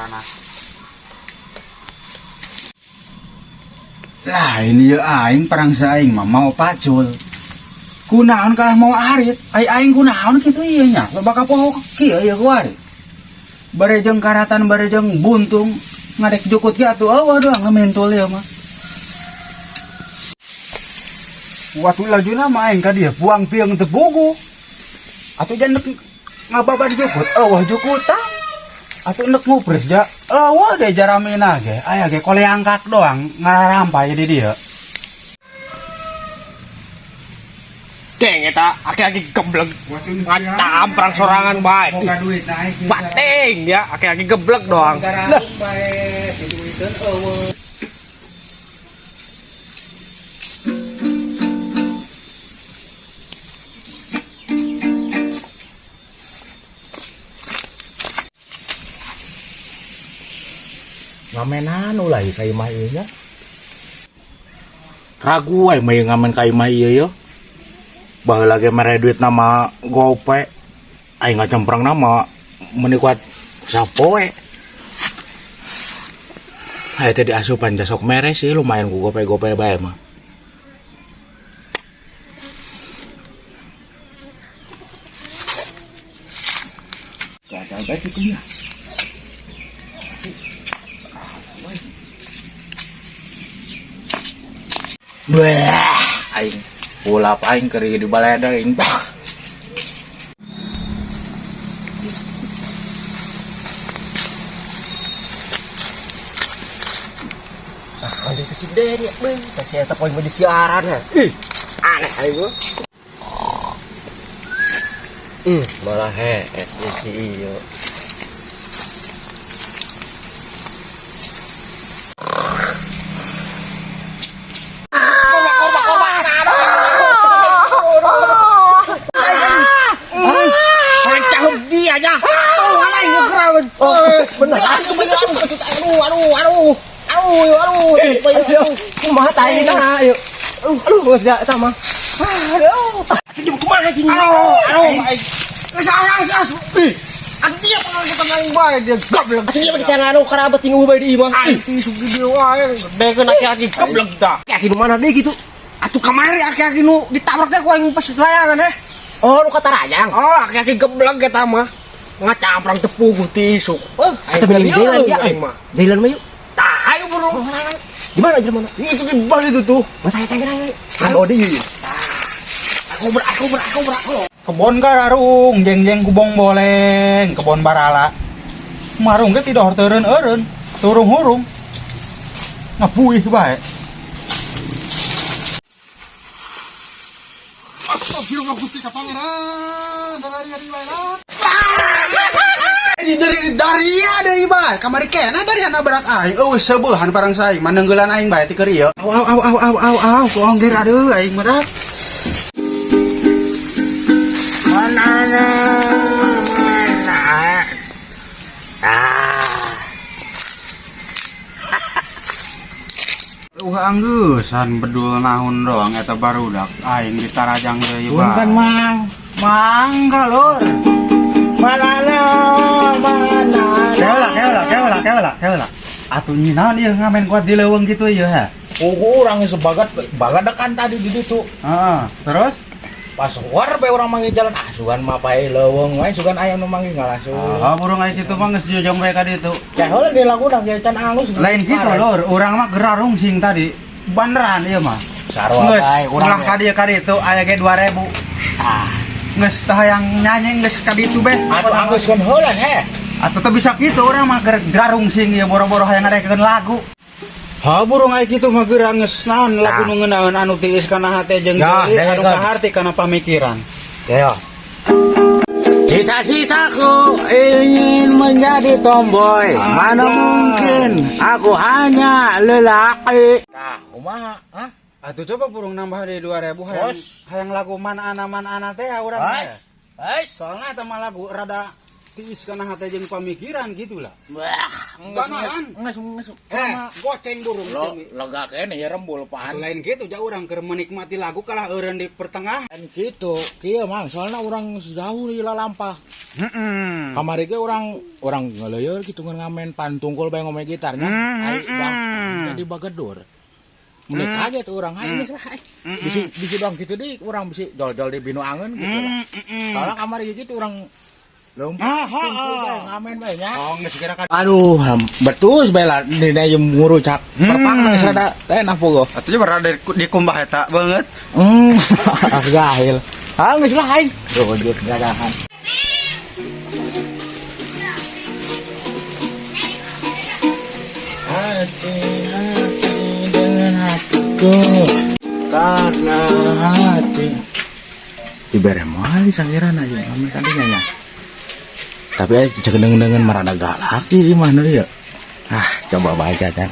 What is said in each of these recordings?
Carana. Lain ieu aing perang saing mah mau pacul. Kunaon kalah mau arit, ai aing kunaon kitu ieu nya, loba kapoho kieu ieu ku arit. Bare jeung karatan bare jeung buntung ngadek jukut ge atuh eueuh doang ngemintul ieu mah. Waktu lajuna mah aing ka dieu buang pieng teu puguh. Atuh jan nek ngababad jukut eueuh jukutan. Atuh nek ngupres ja eueuh deh jaramina ge aya ge koleangkak doang ngararampai di dieu. Deng eta aki-aki geblek ngancam perang sorangan bae. Moga duit naik. Bating ya aki-aki geblek doang. Lah bae diduiteun eueuh. Ngamenan ulah ieu ka imah ieu nya. Ragu wae mah ieu ngamen ka imah ieu yeuh. Baheula ge mere duit nama gope. Aing ngacemprang nama meuni kuat sapoe. Aya teh diasupan jasok mere sih lumayan ku gope-gope bae mah. Gagal bae kitu nya. Wah, aing pulap aing keur di balada aing. Bah. Ah, anjing teh si Denny, beuh. Teh si eta poin di siaran ya. Ih, aneh aing mah. Malah hees si ieu. Kumaha taina ieu? Aduh, geus da eta mah. Aduh. Atuh kumaha anjing? Aduh, aduh. Geus geus. Ih, atuh dia pangangkutan aing bae dia goblok. Atuh ieu mah ditanganu kerabat ting bae di imah. Aing ti isuk di dieu wae, bekeun aki-aki goblok da. Aki nu mana deui kitu? Atuh kamari aki-aki nu ditabrak teh ku aing pas layangan eh. Oh, nu katarajang. Oh, aki-aki goblok eta mah. Ngacamprang teu puguh ti isuk. Atuh mending jalan ya aing mah. Jalan mah yuk. Tah, ayo buru. Di mana di mana? Itu di bal itu tuh. Masa saya kira ayo. Ayo di. Aku ber aku ber aku ber. Kebon kararung, jeng-jeng kubong boleng, kebon barala. Marung ge tidak teureun eureun, turung hurung. Ngapuih bae. Astagfirullah Gusti ka Pangeran, dari bae lah. Ini dari ada bae, kamari kena dari anak berat aing. Eueuh seubeuhan parang saing, manenggeulan aing bae ti keur ieu. Au au au au au au au, kuongger aduh aing mah. Mana mana. Ah. Ulah anggusan bedul nahun doang eta barudak aing ditarajang deui bae. Punten Mang. Mangga lur. Mana mana. Keula keula keula keula keula. Atuh nyi naon ieu ngamen kuat di leuweung kitu ieu ha? Oh, urang sebagat bagadekan tadi di ditu. Heeh, terus pas war bae urang manggih jalan ah sugan mah pae leuweung wae sugan aya nu manggih ngalasun. Ah, burung aya kitu mah geus jojong bae ka ditu. Teh heula di laguna ge can angus. Lain kitu lur, urang mah gerarung sing tadi. Beneran ieu mah. Sarua bae urang ulah ka dieu ka ditu aya ge 2000. Ah, geus tah hayang nyanyi geus ka ditu beh. Atuh anguskeun heula heh. Atuh teu bisa kitu urang mah gerarung sing ieu boro-boro hayang ngadekeun lagu. Ha burung aya kitu mah geurang geus naon lagu nu ngeunaheun anu tiis kana hate jeung Ya, deui anu dengekeun. kaharti kana pamikiran. Ya. Cita-citaku ingin menjadi tomboy. Mana mungkin aku hanya lelaki. Tah, kumaha? Hah? Atuh coba burung nambah deui 2000 hayang Bos. hayang lagu man ana teh urang Ais. teh. Ais. Soalna eta mah lagu rada Tiis kana hate jeung pamikiran gitu lah. Wah, Banaran. Geus geus. Eh, goceng burung Lo teh. Lega kene ya rembul pan. Atuh lain gitu ja urang keur menikmati lagu kalah eureun di pertengah. Kan gitu, kieu Mang, soalnya urang jauh di lampah. Heeh. Kamari ge urang urang ngeleueur gitu ngamen pantungkul bae ngomong gitarnya. Ai bang, jadi bagedur. Mun kaget urang, hayu geus lah. Ai. Bisi bisi doang gitu deui, urang bisi jol-jol di binu angeun gitu lah. Soalnya kamari gitu urang lompat tungkul bae ngamen bae nya. Oh, geus kira ka. Aduh, betul bae lah dina jeung ngurucak. Perpang geus rada teh nah pogo. Atuh berada di kumbah eta banget. Jahil. Ah, geus lah aing. Rujut gadahan. Hati hati dengan hatiku karena hati dibere moal sangiran aja kami tadinya ya. Tapi eh cek dengan merada galak di mana ya? Ah, coba baca kan.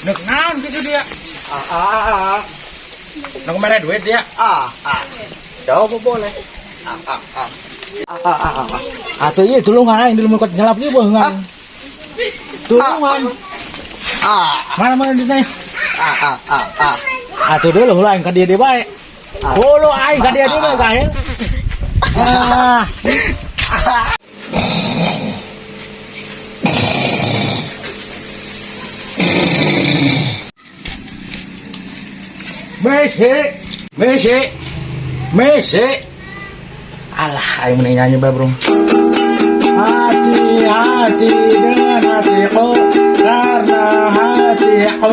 Nek naon gitu dia? Ah ah ah Nek mere duit dia. ah ah Coba boleh. ah ah ah ah ah ah. Atuh ieu tulungan aing dulu ikut nyelap ieu beungan. Tulungan. Ah Mana mana ditanya? ah ah ah ah. Atuh dulu heula aing ka dieu deui bae. Hulu aing ka dieu deui bae gahil. Ah. Messi, Messi, Messi. Alah, aing mending nyanyi bae, Bro. Hati-hati dengan hatiku karena hatiku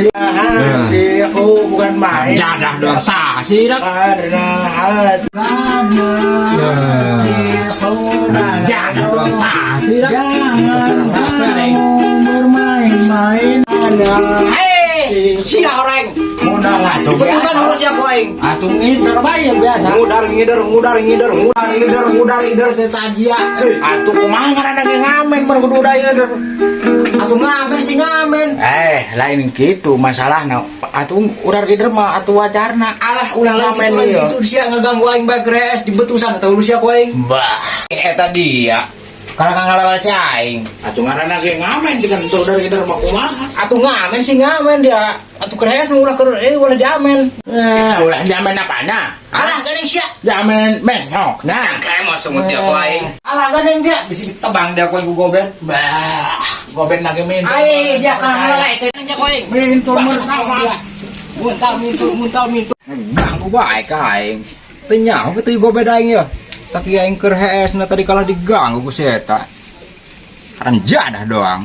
ya hatiku bukan main. Jadah doang sah sih dak. Karena hati karena hatiku Jadah doang sah sih dak. jangan kamu bermain-main. Eh, sia orang. Modal atuh Keputusan harus siap aing. Atuh ngider bae biasa. Ngudar ngider ngudar ngider ngudar ngider ngudar ngider teh tajia. Atuh kumaha ngaranna ge ngamen mun kudu udah ngider. Atuh ngamen sih ngamen. Eh, lain gitu masalahna. Atuh udar ngider mah atuh wajarna. Alah ulah lagi Ngamen gitu ieu. gitu sia ngaganggu aing bae geres di betusan atau lu sia ku aing. Bah, Eta dia. Karena kang ngalala aing. atuh ngaranna ge ngamen dengan tuh udar ngider mah kumaha. Atuh ngamen sih ngamen dia. Atuh keres mah ulah keur ulah diamen. Eh, ulah jamen apanya? Alah geuning sia. Jamen menyok nah. Kayak mau semut dia ku aing. Alah geuning dia bisa ditebang dia ku aing ku goben. Bah, goben lagi mintur. Ai dia kang ngalala itu dia ku aing. Mintur murtala. Muntal mintur muntal mintur. Ganggu bae ka aing. Teu nyaho kitu goben aing ya. Sakieu aing keur hees na tadi kalah diganggu ku si eta. Karan jadah doang.